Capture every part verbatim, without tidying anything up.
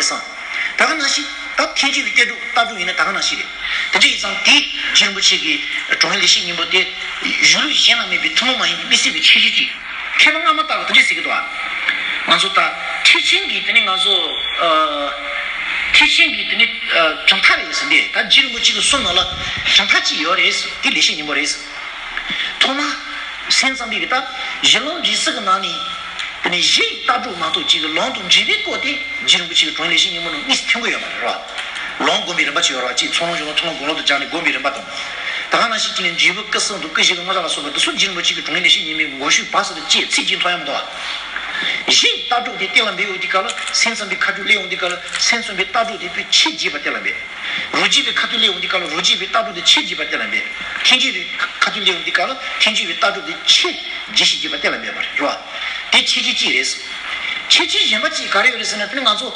བསམ། ད་ག་ནང་བཞིན་ད་ཐེག་མཆོག་གི་ལྟ་གྲུབ་ལྟ་གྲུབ་ཡིན་ན་ད་ག་ནང་བཞིན་རེད། དེ་འདྲ་ཡིན་ཙང་དེ་རྗེ་རིན་པོ་ཆེ་གི་དྲང་ངེས་ལེགས་བཤད་སྙིང་པོ་དེ་གཞུང་ལུགས་གཞན་ལ་མེད་པའི་ཐུན་མོང་མ་ཡིན་པའི་དམིགས་བསལ་གྱི་ཁྱད་ཆོས་ཅིག་མཁས་པ་སྔ་མ་ལྟ་བུ་དེ་འདྲ་ཟེར་གྱི་འདུག་ཨ། ང་ཚོ་ད་ཐེག་ཆེན་གྱི་དེ་ནི་ང་ཚོ་ཨ། ཐེག་ཆེན་གྱི་དེ་ནི་ཨ། གྲུབ་མཐའ་རེད་ཟེར་འདི་ད་རྗེ་རིན་པོ་ཆེ་གི་གསུང་ནང་ལ་གྲུབ་མཐའ་གཅིག་ཡོད་རེད། དེ་ལེགས་བཤད་སྙིང་པོ་རེད། ཐོག་མ་སེམས་ཙམ་པའི་གི་ད་གཞི་ལམ་རིམ་གསུམ་གྱི་ནང་ནས་དེ་ནི་གཞི་ཡི་ལྟ་གྲུབ་མ་གཏོགས་ཅིག་གི་ལམ་དང་འབྲས་བུའི་སྐོར་དེ་རྗེ་རིན་པོ་ཆེ་གི་དྲང་ངེས་ལེགས་བཤད་སྙིང་པོ་ནང་དངོས་སུ་ཐོན་གྱི་ཡོད་མ་རེད་ར། ལམ་བསྒོམ་པའི་རིམ་པ་ཅིག་ཡོད་ར། གཅིག་ཚོགས་ལམ་སྦྱོར་ལམ་མཐོང་ལམ་སྒོམ་ལམ་དུ་སྦྱར་ནས་བསྒོམ་པའི་རིམ་པ་དང་། ད་ག་ནང་བཞིན་གྱི་ནི་འབྲས་བུ་སྐུ་གསུམ་དང་སྐུ་བཞི་གི་རྣམ་གཞག་ལ་སོགས་པ་དེ་ཚོ་རྗེ་རིན་པོ་ཆེ་གི་དྲང་ངེས་ལེགས་བཤད་སྙིང་པོའི་ངོ་བཤུས་བར་གསུམ་དུ་བཅད་ཚིག་གཅིག་མཐོང་ཡ་མི་འདུག་ཨ། གཞི་ཡི་ལྟ་གྲུབ་དེ་གཏན་ལ་འབེབས་ཡོང་དུས་སྐབས་ལ་སེམས་ཙམ་པའི་ཁ་ཐུག་སླེབས་ཡོང་དུས་སྐབས་ལ་སེམས་ཙམ་པའི་ལྟ་གྲུབ་དེ་དཔེ་ཆེས་རྒྱས་པ་གཏན་ལ་འབེབས། རོ་གཅིག་པའི་ཁ་ཐུག་སླེབས་ཡོང་དུས་སྐབས་ལ་རོ་གཅིག་པའི་ལྟ་གྲུབ་དེ་ཆེས་རྒྱས་པ་གཏན་ལ་འབེབས། ཐེག་མཆོག་པའི་ཁ་ཐུག་སླེབས་ཡོང་དུས་སྐབས་ལ་ཐེག་མཆོག་པའི་ལྟ་གྲུབ་དེ་ཆེས་རྒྱས་ཤིང་རྒྱས་པ་གཏན་ལ་འབེབས་པ་རེད་རོ། དེ་ཁྱད་ཆོས་གཅིག་རེད། ཁྱད་ཆོས་གཞན་པ་གཅིག་ག་རེ་ཡོད་རེད་ཟེར་ན་དེ་ནི་ང་ཚོ་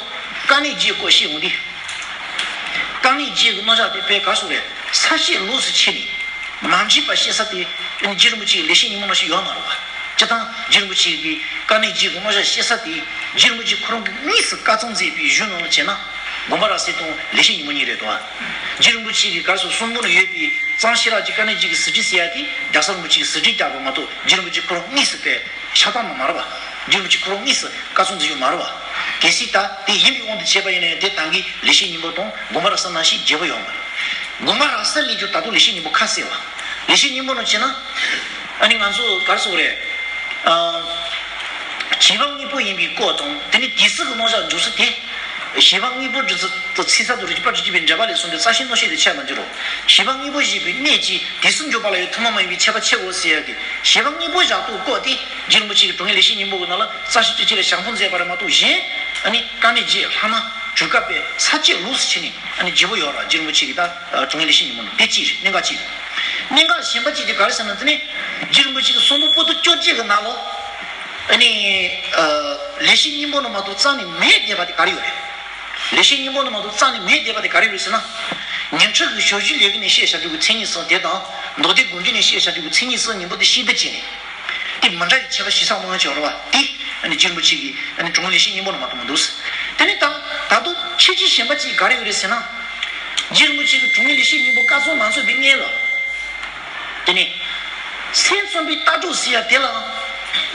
དཀའ་གནད་བརྒྱད་སྐོར་བཤད་ཡོང་དུས། དཀའ་གནད་བརྒྱད་ཀྱི་རྣམ་གཞག་དེ་དཔེ་ག་སོགས་རེད། ས་བཅད་ལོགས་སུ་ཕྱེ་ནས་མ་འདྲེས་པ་བཤད་ས་དེ་རྗེ་རིན་པོ་ཆེའི་ལེགས་བཤད་སྙིང་པོ་ནང་བཞིན་ཡོད་མ་རེད་བ། སྤྱིར་བཏང་རྗེ་རིན་པོ་ཆེ་གིས་དཀའ་གནད་བརྒྱད་ཀྱི་རྣམ་གཞག་བཤད་ས་དེ་རྗེ་རིན་པོ་ཆེ་ཁོ་རང་གིས་དངོས་སུ་བཀའ་སྩལ་མཛད་པའི་གཞུང་ནང་ལ་བྱས་ན་དགོངས་པ་རབ་གསལ་དང་ལེགས་བཤད་སྙིང་པོ་གཉིས་རེད་དོ། རྗེ་རིན་པོ་ཆེ་གིས་ག་རེ་ཟེར་གསུང་འབུམ་ལ་ཡོད་པའི་གཙང་ཤེས་རབ་ཀྱི་དཀའ་གནད་བརྒྱད་ཀྱི་ཟུར་ཁྲིད་ཟེར་ཡ་དེ་རྒྱལ་ཚབ་རིན་པོ་ཆེ་གིས་ཟུར་ཁྲིད་བརྒྱབ་པ་མ་གཏོགས་རྗེ་རིན་པོ་ཆེ་ཁོ་རང་དངོས་སུ་དཔེ་ཕྱག་བཏབ་པ་མ་རེད་བ། རྗེ་རིན་པོ་ཆེ་ཁོ་རང་དངོས་སུ་བཀའ་སྩལ་མཛད་ཡོད་མ་རེད་བ། གལ་སྲིད་ད་དེ་ཡིན་པའི་དབང་དུ་བྱས་པ་ཡིན་ན་ཡང་དེ་ད་གིན་ལེགས་བཤད་སྙིང་པོ་དང་དགོངས་པ་རབ་གསལ་ནང་བཞིན་རྒྱས་པོ་ཡོད་མ་རེད། དགོངས་པ་རབ་གསལ་ལས་ཀྱང་ད་དུང་ལེགས་བཤད་སྙིང་པོ་ཁ་གསལ་བ། ལེགས་བཤད་སྙིང་པོ་ནང་བྱས་ན། ཨ་ནི་ང་ཚོ་ག་རེ་ཟེར་དགོས་རེད། ཨ། བྱས་པ་དངོས་པོ་ཡིན་པའི་སྐོར་དང་དེ་ནི་དུས་གསུམ་གྱི་རྣམ་གཞག་འཇོག་ཚུལ་དེ། བྱས་པ་དངོས་པོ་འདི་ཚོ་ཚིག་གསར་དུ་རིག་པ་བསྒྲུབ་བྱེད་པའི་འགྲེལ་པ་ལས་གསུངས་པའི་རྩ་ཤེའི་རྣམ་བཤད་དེ་ཆད་མ་འགྱུར་རོ། བྱས་པ་དངོས་པོ་བཞག་པའི་གནད་ཀྱིས་དུས་གསུམ་འཇོག་པ་ལ་ཡང་ཐུན་མོང་མ་ཡིན་པའི་ཁྱད་པར་ཕྱེ་དགོས་ཟེར་ཡག་གི་བྱས་པ་དངོས་པོ་བཞག་སྟངས་སྐོར་དེ་རྗེ་རིན་པོ་ཆེ་གི་དྲང་ངེས་ལེགས་བཤད་སྙིང་པོ་གི་ནང་ལ་རྩ་ཤེ་སྤྱི་ཆེན་ལ་ཞག་འཕངས་མཛད་པ་རེད་མ་གཏོགས་གཞན། ཨ་ནི་དཀའ་གནད་བརྒྱད་ལྷག་མ་གྲུབ་སྐབས་པའི་ས་བཅད་ལོགས་སུ་ཕྱེ་ནས་ཨ་ནི་རྒྱས་པོ་ཡོད་ར། རྗེ་རིན་པོ་ཆེ་གི་ད་དྲང་ངེས་ལེགས་བཤད་སྙིང་པོ་ནང་དེ་གཅིག་རེད། གནད་འགག་གཅིག་རེད། གནད་འགག་གཞན་པ་གཅིག་དེ་ག་རེ་ཟེར་ན་དེ་ནི་རྗེ་རིན་པོ་ཆེ་གི་གསུང་འབུམ་པོ་ཏི་བཅོ་བརྒྱད་གི་ནང་ལོ། ཨ་ནི། ཨ། ལེགས་བཤད་སྙིང་པོ་ནང་མ་གཏོགས་རྩ་ནས་མེད་བསྡད་པ་དེ་ག་རེ་ཡོད་རེད། ལེགས་བཤད་སྙིང་པོ་ནང་མ་གཏོགས་རྩ་ནས་མེད་བསྡད་པ་དེ་ག་རེ་ཡོད་རེད་ཟེར་ན། ཉན་ཐོས་ཀྱི་ཞབས་ཞུ་ལས་ཀྱི་ནས་བཤད་བྱ་རྒྱུ་གི་མཚན་ཉིད་གསུམ་དེ་དང་མདོ་སྡེ་དགོངས་འགྲེལ་ནས་བཤད་བྱ་རྒྱུ་གི་མཚན་ཉིད་གསུམ་གཉིས་པོ་དེ་ཤིན་ཏུ་གཅིག་ནས། དེ་མི་འདྲ་བའི་ཁྱད་པར་ཞིབ་ཚགས་མང་ཆེ་བ་རེད་བ། དེ་ཨ་ནི་རྗེ་རིན་པོ་ཆེ་གི་ཨ་ནི་དྲང་ངེས་ལེགས་བཤད་སྙིང་པོ་ནང་མ་གཏོགས་མི་འདུག་དེ་ནས་ད་ད་དུང་ཁྱད་ཆོས་གཞན་པ་གཅིག་ག་རེ་ཡོད་རེད་ཟེར་ན། རྗེ་རིན་པོ་ཆེ་གི་དྲང་ངེས་ལེགས་བཤད་སྙིང་པོ་བཀའ་སྩལ་མ་མཛད་པའི་སྔོན་ལ། དེ་ནས། སེམས་ཙམ་པའི་ལྟ་གྲུབ་ཟེར་ཡ་དེ་ལ།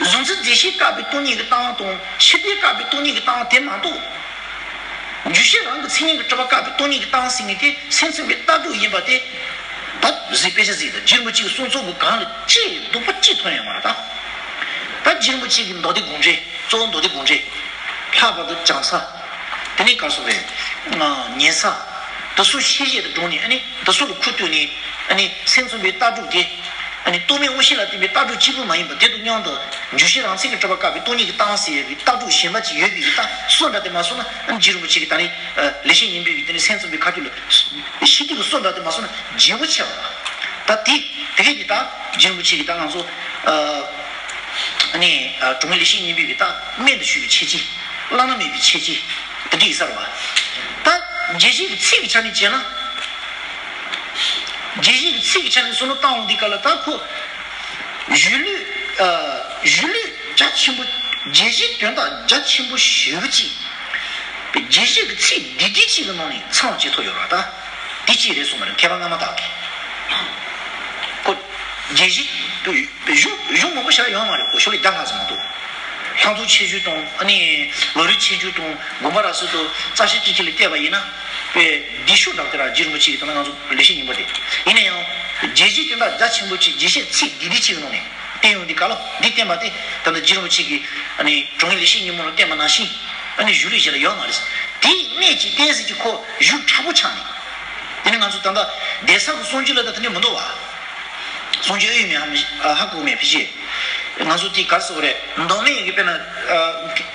གཟུང་འཛིན་རྫས་གཞན་བཀག་པའི་སྟོང་ཉིད་ཀྱི་ལྟ་བ་དང་ཕྱི་ལྟས་བཀག་པའི་སྟོང་ཉིད་ཀྱི་ལྟ་བ་དེ་མ་གཏོགས། འཇུག་གཞིར་རང་གི་མཚན་ཉིད་ཀྱིས་གྲུབ་པ་བཀག་པའི་སྟོང་ཉིད་ཀྱི་ལྟ་བ་ཟེར་མཁན་དེ་སེམས་ཙམ་པའི་ལྟ་གྲུབ་ཡིན་པ་དེ། ད་གཟིགས་དཔེ་ཆ་གཟིགས་དང་རྗེ་རིན་པོ་ཆེ་གི་གསུང་ཚུལ་གྱི་སྒང་ལ་ཅི་ལྡོག་པ་ཅི་མཐོང་ཡོད་མ་རེད་ད། ད་རྗེ་རིན་པོ་ཆེ་གི་མདོ་སྡེ་དགོངས་འགྲེལ། གཙོ་བོ་མདོ་སྡེ་དགོངས་འགྲེལ། ལྷག་པར་དུ་བྱང་ས། དེ་ནས་ག་སོགས་རེད། ཉན་ས། དེ་ཚོ་ཤེས་བྱེད་དུ་འགྲོ་ནས་ཨ་ནི་དེ་ཚོ་ལ་ཁུ་བཏུད་ནས་ཨ་ནི་སེམས་ཙམ་པའི་ལྟ་གྲུབ་དེ། ཨ་ནི་རྟོག་མེད་དབང་ཤེས་ལ་བརྟེན་པའི་ལྟ་གྲུབ་གཅིག་པུ་མ་ཡིན་པར་དེ་དང་མཉམ་དུ་འཇུག་གཞིར་རང་མཚན་གྱིས་གྲུབ་པ་བཀག་པའི་སྟོང་ཉིད་ཀྱི་ལྟ་བ་ཟེར་ཡས་ཀྱི་ལྟ་གྲུབ་གཞན་པ་ཅིག་ཡོད་པའི་ལྟ་སོ་འདྲ་དེ་མ་སོང་ན་ཨ་ནི་རྗེ་རིན་པོ་ཆེ་གི་ད་ནི་ལེགས་བཤད་སྙིང་པོའི་གི་དེ་ནི་སེམས་ཙམ་པའི་ཁ་ཐུག་ལ་ཤེས་བྱེད་ཀྱི་སོ་འདྲ་དེ་མ་སོང་ན་རྒྱས་པོ་ཆེ་བ་ད་དེ་དེ་གས་ཀྱི་ད་རྗེ་རིན་པོ་ཆེ་གི་ད་ང་ཚོ། ཨ་ནི་ཨ་དྲང་ངེས་ལེགས་བཤད་སྙིང་པོའི་གི་ད་རྨད་དུ་བྱུང་བའི་ཁྱད་ཆོས། བླ་ན་མེད་པའི་ཁྱད་ཆོས་དེ་འདྲ་ཡིན་ས་རེད་བ། ད་རྒྱས་བཤད་ཀྱི་ཚིག་གི་ཆ་ནས་བྱས་ན། རྒྱས་བཤད་ཀྱི་ཚིག་གི་ཆ་ནས་བསམ་བློ་བཏང་འོང་དུས་སྐབས་ལ་ད་ཁོ། གཞུང་ལུགས། ཨ་གཞུང་ལུགས་རྒྱ་ཆེན་པོ། རྒྱས་བཤད་དོན་དག་རྒྱ་ཆེན་པོ་ཞེ་པོ་ཅིག་རྒྱས་བཤད་ཀྱི་ཚིག་འདི་འདི་གཅིག་གི་ནང་ནས་ཚང་བྱེད་ཐུབ་ཡོད་རེད་ད། འདི་གཅིག་རེད་གསུངས་པ་རེད་མཁས་པ་སྔ་མ་དག་གིས། ཁོ། རྒྱས་བཤད། གཞུང་གཞུང་མང་པོ་ཞིག་ཡོད་མ་རེད་ཁོ་ཤོ་ལོ་ཀ་བརྒྱ་ལྷག་ཙམ་མ་གཏོགས། ལྷག་འཛུགས་ཆེ་ཆུང་དང་ཨ་ནི། ལམ་རིམ་ཆེ་ཆུང་དང་དགོངས་པ་རབ་གསལ་དང་རྩ་ཤེ་སྤྱི་ཆེན་ལ་བལྟས་པ་ཡིན་ན། དཔེ་འདི་ཤུགས་དྲག་སྟེ་ར་རྗེ་རིན་པོ་ཆེ་གི་དོན་ལ་ང་ཚོ་ལེགས་བཤད་སྙིང་པོ་དེ། ཡིན་ན་ཡང་། རྒྱས་བཤད་དོན་དག་རྒྱ་ཆེན་པོ་ཆེ་རྒྱས་བཤད་ཚིག་འདི་འདི་གཅིག་གི་ནང་ནས་བསྟན་ཡོང་དུས་སྐབས་ལ་འདི་བསྟན་པ་དེ་ད་ལྟ་རྗེ་རིན་པོ་ཆེ་གི་ཨ་ནི་དྲང་ངེས་ལེགས་བཤད་སྙིང་པོ་ལ་བསྟན་པ་ནང་བཞིན་ཨ་ནི་གཞུང་ལུགས་གཞན་ལ་ཡོད་མ་རེད། དེའི་གནད་ཀྱིས་བསྟན་ཟེར་གྱི་ཁོ་གཞུང་མཁྲེགས་པོ་ཆགས་ནས། དེ་ནི་ང་ཚོ་ད་ལྟ་གདན་ས་གི་གསུང་ཆོས་ལ་ད་དེ་ནི་མི་འདུག་བ། གསུང་ཆོས་ཨེ་ཡོད་མེད་ཧ་མི་ཧ་གོ་མེད་ཕི་ཤེས། ང་ཚོ་དེ་གར་སོགས་རེད་མདོ་སྨད་ཀྱི་དཔེར་ན།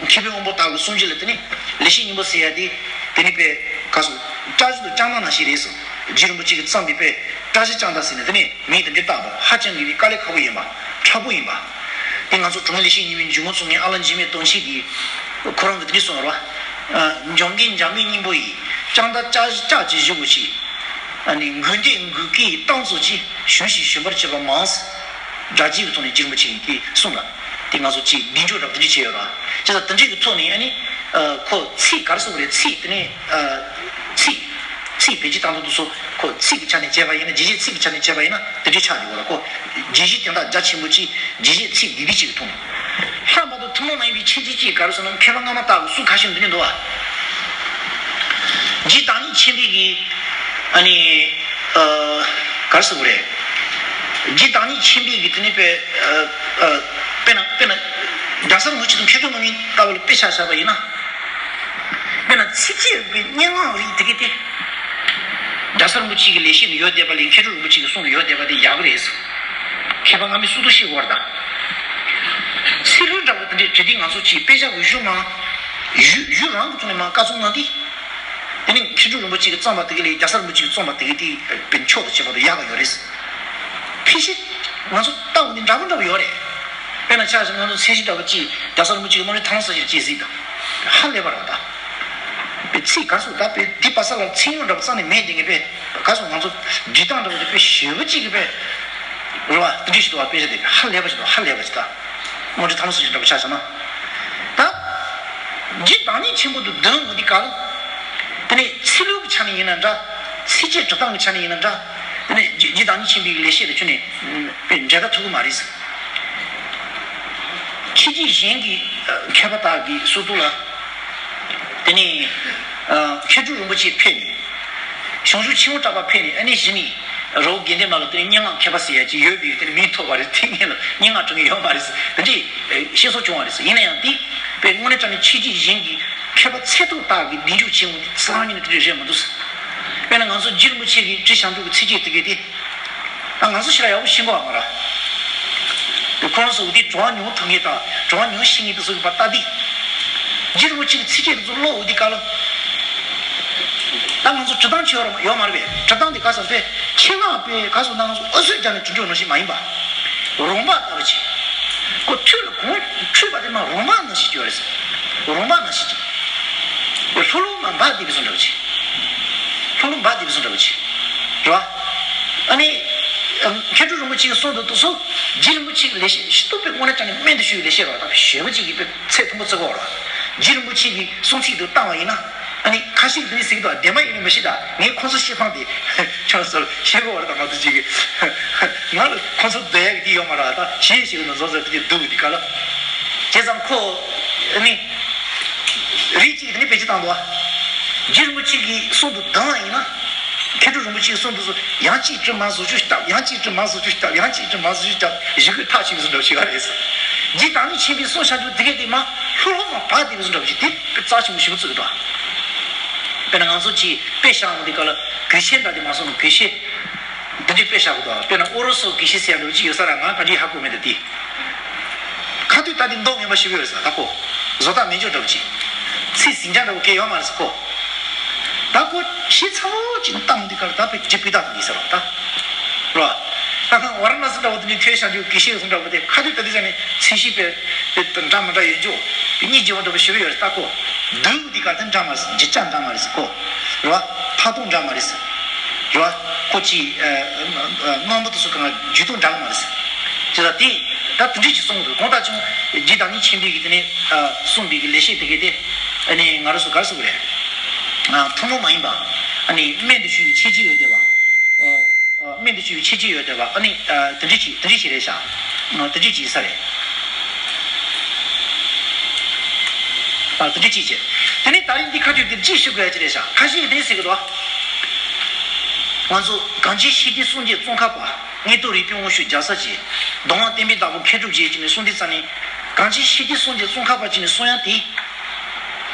མཁས་པའི་དབང་པོ་དག་གི་གསུང་ཆོས་ལ་དེ་ནི་ལེགས་བཤད་སྙིང་པོ་ཟེར་ཡ་དེ། དེ་ནི་དཔེ་གར་སོགས་བཀྲ་ཤིས་དང་ལྕགས་མདའ་ནང་བཞིན་རེད་ཟེར། རྗེ་རིན་པོ་ཆེ་གི་བརྩམས་པའི་དཔེ་བཀྲ་ཤིས་ལྕགས་མདའ་ཟེར་ནས་དེ་ནི་མིང་དེ་འདྲ་བཏགས་པ་ཧ་ཅང་གི་དཀའ་ལས་ཁག་པོ་ཡིན་པ། མཁྲེགས་པོ་ཡིན་པ། དེ་ང་ཚོ་དྲང་ངེས་ལེགས་བཤད་སྙིང་པོའི་འཇུག་ངོགས་གཙོ་ངོས་ཨ་ལ་འཇིགས་མེད་སྟོབས་ཆེན་གྱིས་ཁོ་རང་གི་དེ་ནི་གསུངས་རོ། འཇམ་མགོན་འཇམ་དཔལ་སྙིང་པོ་ཡིས། ལྕགས་མདའ་ལྕགས་ལྕགས་ཀྱི་བཞུ་བོ་ཆེ། ཨ་ནི་མགོན་དེ་མགུལ་སྐེའི་གཏམ་ཚོགས་ཀྱིས། ཞོན་ཞིང་ཞོན་པར་བྱེད་པ་མང་། སྒྲ་བརྗིད་ཀྱི་ཐོག་ནས་རྗེ་རིན་པོ་ཆེ་གིས་གསུངས་ལ། དེ་ང་ཚོ་ཅིག་གདེང་འཇོག་རབ་ཏུ་བྱས་ཡོད་ར། བྱས་ཙང་དེ་འདྲའི་གི་ཐོག་ནས་ཨ་ནི། ཁོ་ཚིག་ག་རེ་ཟེར་དགོས་རེད། ཚིག་དེ་ནས་ཚིག་ཚིག་བེད་སྤྱོད་བཏང་སྟངས་དེ་ཚོ་ཁོ་ཚིག་གི་ཆ་ནས་བྱས་པ་ཡིན་ན། རྗེས་གཞི་ཚིག་གི་ཆ་ནས་བྱས་པ་ཡིན་ན་དེ་འདྲའི་ཆགས་ཡོད་ར། ཁོ་རྗེས་གཞི་དེ་འདྲ་རྒྱ་ཆེན་པོ་ཅིག་རྗེས་གཞི་ཚིག་འདི་འདི་ཅིག་མཐོང་། ལྷག་པར་དུ་ཐུན་མོང་མ་ཡིན་པའི་ཁྱད་ཆོས་ཅིག་ག་རེ་ཟེར་ན། མཁས་པ་སྔ་མ་ལྟ་བུ་སུ་ཁ་ཤས་འདི་ནས་འདུག་བ། རྗེ་བདག་ཉིད་ཆེན་པོའི་གི་ཨ་ནི་ཨ་ག་རེ་ཟེར་དགོས་རེད། རྗེ་བདག་ཉིད་ཆེན་པོའི་གི་དེ་ནས་དཔེ་ཨ་ཨ་དཔེར་ན་དཔེར་ན་རྒྱལ་སྲས་རིན་པོ་ཆེ་དང་མཁས་གྲུབ་རྣམ་གཉིས་ལྟ་བུ་ལ་དཔེ་ཆ་བཞག་པ་ཡིན་ན། དཔེར་ན་ཚིགས་བཅད་རིག་པའི་སྙན་ངག་རིགས་དེ་གའི་དེ། རྒྱལ་སྲས་རིན་པོ་ཆེ་གི་ལེགས་བཤད་ནང་ཡོད་བསྡད་པ་ལས་མཁས་གྲུབ་རིན་པོ་ཆེ་གི་གསུང་ལ་ཡོད་བསྡད་པ་དེ་ཡག་གི་རེད། མཁས་པ་སྔ་མའི་སྲོལ་དུ་ཤེས་དགོས་པ་དང་། ཚིག་ལྷུག་འདྲ་པོ་དེ་འདྲའི་བྲིས་དེ་ང་ཚོ་གཅིག་དཔེ་ཆ་གི་གཞུག་མ། གཞུག་གཞུག་རང་གི་ཐོག་ནས་མ་བཀའ་ཚོམ་གནང་དུས། དེ་ནས་མཁས་གྲུབ་རིན་པོ་ཆེ་གིས་རྩོམ་པ་དེ་ག་ལས་རྒྱལ་སྲས་རིན་པོ་ཆེ་གིས་རྩོམ་པ་དེ་ག་དེ་དཔེ་མཆོག་ཏུ་བྱེད་པ་དང་ཡག་ག་ཡོད་རེད། ཕལ་ཆེར་ང་ཚོ་ལྟ་བ་ནི་འདྲ་པོ་འདྲ་པོ་ཡོད་རེད། དཔེར་ན་ཆ་བཞག་ན་ང་ཚོ་མཚན་གཞི་འདྲ་པོ་གཅིག་རྒྱལ་སྲས་རིན་པོ་ཆེ་གིས་རྣམ་འཕྲུལ་ཐང་ལྷ་ས་ཞེས་ཅིག་གཟིགས་དང་། ཧ་ལས་པ་རེད་ད། དཔེ་ཚིག་ག་སོགས་ད་དཔེ་འདི་པ་ས་ལ་ཚིག་ཉུང་འདྲ་པོ་རྩ་ནས་མེད་དེ་ངས་དཔེ་ག་སོགས་ང་ཚོ་འབྲི་སྟངས་འདྲ་པོ་དེ་དཔེ་ཞེ་པོ་གཅིག་གི་དཔེ་རེད་བ། དེ་འདྲ་ཞིག་འདུག་བ། དཔེ་ཆ་དེ་ཧ་ལས་པ་ཞིག་འདུག་ཧ་ལས་པ་ཞིག་ད། རྣམ་འཕྲུལ་ཐང་ལྷ་ས་ཞེས་འདྲ་པོ་ཆ་བཞག་ན། ད། རྗེ་བདག་ཉིད་ཆེན་པོ་དེ་འདོན་འོང་དུས་སྐབས་ལ། དེ་ནས་ཚིག་ལྷུག་གི་ཆ་ནས་ཡིན་ན་འདྲ། ཚིགས་བཅད་འབྲི་སྟངས་ཀྱི་ཆ་ནས་ཡིན་ན་འདྲ། དེ་ནས་རྗེ་རྗེ་བདག་ཉིད་ཆེན་པོའི་ལེགས་བཤད་དེ་ཁྱོན་ནས་དཔེ་འགྲན་ཟླ་ཐུབ་ཀྱི་མ་རེད། ཁྱེད་ཀྱིས་གཞན་གྱི་མཁས་པ་དག་གི་སྲོལ་གཏོད་ལ། དེ་ནས་མཁས་གྲུབ་རིན་པོ་ཆེ་ཕེབས་ནས། བྱང་ཆུབ་ཆེན་པོ་གྲགས་པ་ཕེབས་ནས། ཨ་ནི་གཞི་ནས་རི་བོ་དགེ་ལྡན་མ་ལ་དེ་ནས་སྙན་ངག་མཁས་པ་ཟེར་ཡ་ཅིག་ཡོད་པའི་དེ་ནས་མིང་ཐོབ་པ་རེད། དེ་སྔོན་ལ་སྙན་ངག་འབྲི་མཁན་ཡོད་མ་རེད། དེ་འདྲའི་བཤད་སྲོལ་བྱུང་བ་རེད། ཡིན་ན་ཡང་དེ་དཔེ་དངོས་གནས་དྲང་གནས་ཆོས་བརྒྱུད་གཞན་གྱི་མཁས་པ་ཚད་མཐོ་དག་གི་སྡིགས་འཇོག་བྱེད་འོང་དེ་རྩ་བ་ཉིད་ནས་དེ་འདྲ་རེད་མི་འདུག་དཔེར་ན་ང་ཚོ་རྗེ་རིན་པོ་ཆེ་གི་བྲིས་བྱང་ཆུབ་ཀྱི་ཚིགས་བཅད་དེ་གའི་དེ། ད་ང་ཚོ་ཞེ་དྲག་ཡག་པོ་ཤེས་ཀྱི་ཡོད་མ་རེད། དེ་ཁོ་རང་ཚོ་འོ་དེ་གྲོགས་ཉུང་ཐུབ་མཁན་དང་གྲོགས་ཉུང་ཤེས་མཁན་དེ་ཚོ་གི་བར་ལྟ་དུས། རྗེ་རིན་པོ་ཆེ་གི་ཚིགས་བཅད་དེ་ཚོ་ཀློག་འོ་དེ་ག་ལ། ད་ང་ཚོ་འབྲི་སྟངས་ཆེ་བ་ཡོད་མ་རེད་པས། འབྲི་སྟངས་དེ་ག་ཟེར་པས། ཆེད་མངགས་པས་ག་ཟེར་ན་ང་ཚོ་ཨུ་ཚུགས་རྒྱག་ནས་འབྲི་འགྲོ་ནང་བཞིན་མ་ཡིན་པ། རོང་འབག་ལྟ་བུ་ཅིག་ཁོ་ཐོས་ལ་གོང་འཁྲུལ་པ་དེ་མ་རོང་འབག་ནང་བཞིན་ཅིག་ཡོད་རེད། རོང་འབག་ནང་བཞིན་ཅིག་ལྷུག་ལྷུག་མ་འབག་བསྡད་པའི་བཟོ་འདྲ་བོ་ཅིག་ལྷུག་ལྷུག་འབག་བསྡད་པའི་བཟོ་འདྲ་བོ་ཅིག་རེད་བ། ཨ་ནི། མཁས་གྲུབ་རིན་པོ་ཆེའི་གསུང་དུ་དུ་སོ། རྗེ་རིན་པོ་ཆེའི་ལེགས་བཤད་ཞིག་ཏུ་དཔེ་དངོས་གནས་དྲང་གནས་སྨན་དུ་ཞུ་བའི་ལེགས་བཤད་རེད་བ། ད་ཞེ་པོ་ཅིག་གི་དཔེ་ཚད་མཐོན་པོ་བརྩི་གི་ཡོད་རེད་བ། རྗེ་རིན་པོ་ཆེ་གི་གསུང་ཚིག་ཏུ་བཏང་བ་ཡིན་ན། ཨ་ནི་ཁ་ཤས་ཀྱིས་འདི་ཟེར་གི་འདུག་བདེན་པ་ཡིན་ནི་མི་ཤེས། ད་ངས་ཁོང་ཚོ་བཤད་སྟངས་དེ་ཁྱོད་ཚོར་ཤེས་དགོས་པ་རེད། ད་ང་ཚོ་ཅིག་གི་ང་ལ་ཁོང་ཚོ་འདོད་ཡག་གི་དེ་ཡོད་མ་རེད་བ། ད་གཞན་ཞིག་ལ་ནི་བཟོ་ཟེར་དེ་འདུག་འདི་ག་ལ། བྱས་ཙང་ཁོ་ཨ་ནི་རིགས་གཅིག་དེ་ནི་བེད་སྤྱོད་བཏང་འདུག་བ། རྗེ་རིན་པོ་ཆེ་གི་གསུང་དུ་བདམས་པ་ཡིན་ན། མཁས་གྲུབ་རིན་པོ་ཆེའི་གསུང་དུ་སོ། ཡང་གཅིག་དྲི་མ་བཟོ་བཅུག་སྟབས། ཡང་གཅིག་དྲི་མ་བཟོ་བཅུག་སྟབས། ཡང་གཅིག་དྲི་མ་བཟོ་བཅུག་སྟབས། ཞེ་དགུས་ཐག་ཆོད་པའི་བཟོ་འདྲ་ཞིག་རེད། རྗེ་བདག་ཉིད་ཆེན་པོའི་གསུང་བྱང་ཆུབ་དེ་གའི་དེ་མ་ལྷུག་ལྷུག་མ་འབག་བསྡད་པའི་བཟོ་འདྲ་ཞིག་དེ་རྩ་ཆེན་པོ་ཞིག་བརྩི་གི་འདུག་དཔེར་ན་ང་ཚོ་གཅིག་དཔེ་བཞག་འོང་དུས་སྐབས་ལ་དགེ་བཤེས་འདྲ་དེ་མ་སོང་ན་དགེ་བཤེས་འདི་འདྲའི་དཔེ་བཞག་གི་འདུག་དཔེར་ན་ཨུ་རུ་སུ་དགེ་བཤེས་ཟེར་ཡ་འདྲ་བོ་ཅིག་ཡོད་ས་རེད། ང་གང་ཅི་ཧ་གོ་མེད་འདུག་དེ། ཁ་ཐུག་ལྟ་དུས་མདོག་ངན་པ་ཞིག་ཡོད་ས། ད་ཁོ་བཟོ་ལྟ་མེད་འཇོག་འདྲ་བོ་ཅིག་ཚིག་ཟིང་ཆ་འདྲ་བོ་གང་ཡང་ཡོད་མ་རེད་ས་ཁོ། ད་ཁོ་ཞིབ་ཚགས་པོ་ཅིག་བཏང་འདི་གར་ད་དཔེ་ལྗིད་པོ་དག་འདི་ཟེར་བ་ད། རོ། ད་ཁོ་ཝཱ་ར་ཎ་སི་འདྲ་བོ་དེ་ནི་ཐོས་བྱང་ཆུབ་དགེ་བཤེས་བཟོ་འདྲ་བོ་དེ་ཁ་ཐུག་ལྟ་དུས་ཙམ་ནས་ཚིག་ཤིག་པའི་དེ་འདྲ་མི་འདྲ་ཡོད་འཇོག་དེ་གཉིས་བརྗེ་བ་འདྲ་བོ་ཞིག་ཡོད་རེད། ད་ཁོ་འདུག་འདི་གར་དེ་འདྲ་མ་རེད། ཇི་ལྟར་འདྲ་མ་རེད་ས་ཁོ། རོ། ཕར་གཏོང་འདྲ་མ་རེད་ས། རེད་བ། ཁོ་ཅིག་ཨ། ཨ། རྣམ་པ་དེ་ཚོ་གང་ལ་འཇུས་གཏོང་འདྲ་མ་རེད་ས། ཅེས་ལ་དེ། ད་དེ་འདྲས་ཅིག་གསུངས་འདུག་གང་ལྟར་ཀྱང་རྗེ་བདག་ཉིད་ཆེན་པོའི་གི་དེ་ནས་ཨ། གསུངས་པའི་གི་ལེགས་བཤད་དེ་གའི་དེ། ཨ་ནི་ང་རང་ཚོ་ག་རེ་ཟེར་དགོས་རེད། ཨ། ཐུན་མོང་མ་ཡིན་པ། ཨ་ནི་སྨན་དུ་ཞུ་བའི་ཁྱད་ཆོས་ཡོད་བསྡད་པ། ཨ། ཨ། སྨན་དུ་ཞུ་བའི་ཁྱད་ཆོས་ཡོད་བསྡད་པ། ཨ་ནི་ཨ། དེ་འདྲས་ཅིག་དེ་འདྲས་ཅིག་རེད་ཤག་ཨ། དེ་འདྲས་ཅིག་ས་རེད། ཨ། དེ་འདྲས་ཅིག་བྱས། དེ་ནས་ད་རིང་འདི་ཁ་ཐུག་འདིར་ཅིག་ཞུ་དགོས་ཡ་ཅིག་རེད་ཤག་ཁ་ཤས་ཀྱིས་དེ་ཟེར་གི་འདུག་ང་ཚོ་གངས་ཅན་ཤེས་ལྡན་སངས་རྒྱས་ཙོང་ཁ་པ། མངོན་རྟོགས་རིག་པའི་དབང་ཕྱུག་རྒྱལ་ས་ཆེ། གདོང་དབང་བསྟན་པའི་བདག་པོ་མཁས་གྲུབ་རྗེ་ཅིག་ནས་གསུངས་དུས་ཙམ་ནས། གངས་ཅན་ཤེས་ལྡན་སངས་རྒྱས་ཙོང་ཁ་པ་ཅིག་ནས་གསུང་ཡ་དེ།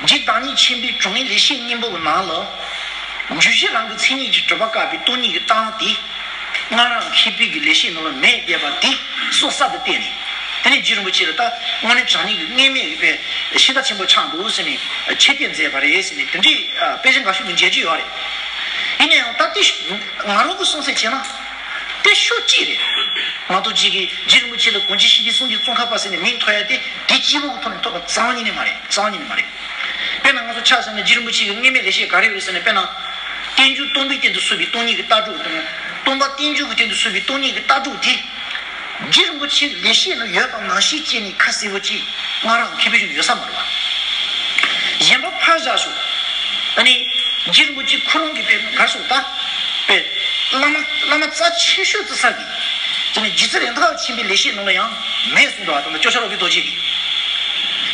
རྗེ་བདག་ཉིད་ཆེན་པོའི་དྲང་ངེས་ལེགས་བཤད་སྙིང་པོ་གི་ནང་ལ། འཇུག་གཞི་རང་གི་མཚན་ཉིད་ཀྱི་གྲུབ་པ་བཀག་པའི་སྟོང་ཉིད་ཀྱི་ལྟ་བ་དེ། སྔ་རབས་མཁས་པའི་གི་ལེགས་བཤད་ནང་ལ་མེད་བསྡད་པ་དེ་སོ་གསར་དུ་བསྟན་ནས། དེ་ནས་རྗེ་རིན་པོ་ཆེ་ལ་ད་དངོས་གནས་དྲང་གནས་ཀྱི་དངོས་མེད་ཀྱི་དཔེ་ཤིང་རྟ་ཆེན་པོ་ཆགས་འདུག་ཟེར་ནས་ཆེ་བསྟོད་མཛད་པ་རེད་ཟེར་ནས་དེ་འདྲའི་དཔེ་ཆ་འགའ་ཤས་ཀྱིས་མཇལ་རྒྱུ་ཡོད་རེད། ཡིན་ན་ཡང་ད་ལྟའི་ང་རང་གི་གསུང་ཚད་བྱས་ན། དེ་ཤོག་གཅིག་རེད། ང་ཚོ་གཅིག་གིས་རྗེ་རིན་པོ་ཆེ་ལ་གངས་ཅན་ཤེས་ལྡན་སངས་རྒྱས་ཙོང་ཁ་པ་ཟེར་ནས་མིང་ཐོགས་ཡ་དེ་དེ་སྐྱེས་བུ་གི་ཐོག་ནས་ཐོགས་པ་རྩ་བ་ཉིད་ནས་མ་རེད། རྩ་བ་ཉིད་ནས་མ་རེད། དཔེར་ན་ང་ཚོ་ཆ་བཞག་ན་རྗེ་རིན་པོ་ཆེ་གི་དངོས་མེད་ལེགས་བཤད་ག་རེ་ཡོད་རེད་ཟེར་ན། དཔེར་ན། རྟེན་འབྱུང་སྟོང་པའི་སྟེང་དུ་གསུངས་པའི་སྟོང་ཉིད་ཀྱི་ལྟ་གྲུབ་དང་། སྟོང་པ་རྟེན་འབྱུང་གི་སྟེང་དུ་གསུངས་པའི་སྟོང་ཉིད་ཀྱི་ལྟ་གྲུབ་དེ། རྗེ་རིན་པོ་ཆེའི་ལེགས་བཤད་ནང་ཡོད་པ་ནང་བཞིན་བྱས་ནས་ཁ་གསལ་པོ་ཅིག་སྔ་རབས་མཁས་པའི་གཞུང་ཡོད་ས་མ་རེད་བ། གཞན་ ཕར་བཞག་ཤོག་ཨ་ནི་རྗེ་རིན་པོ་ཆེ་ཁོ་རང་གི་པའི་གར་སོང་ད། པའི་བླ་མ་བླ་མ་རྩ་ཆེ་ཤོས་ཙི་ས་གི་ཅི་ནི་རྗེ་བཙུན་རེད་མདའ་བ་ཆེན་པོའི་ལེགས་བཤད་ནང་ལ་ཡང་མེད་གསུངས་འདུག་ད་ལྟ་ཅོག་ཤ་རོ་བི་རྡོ་རྗེ་གི་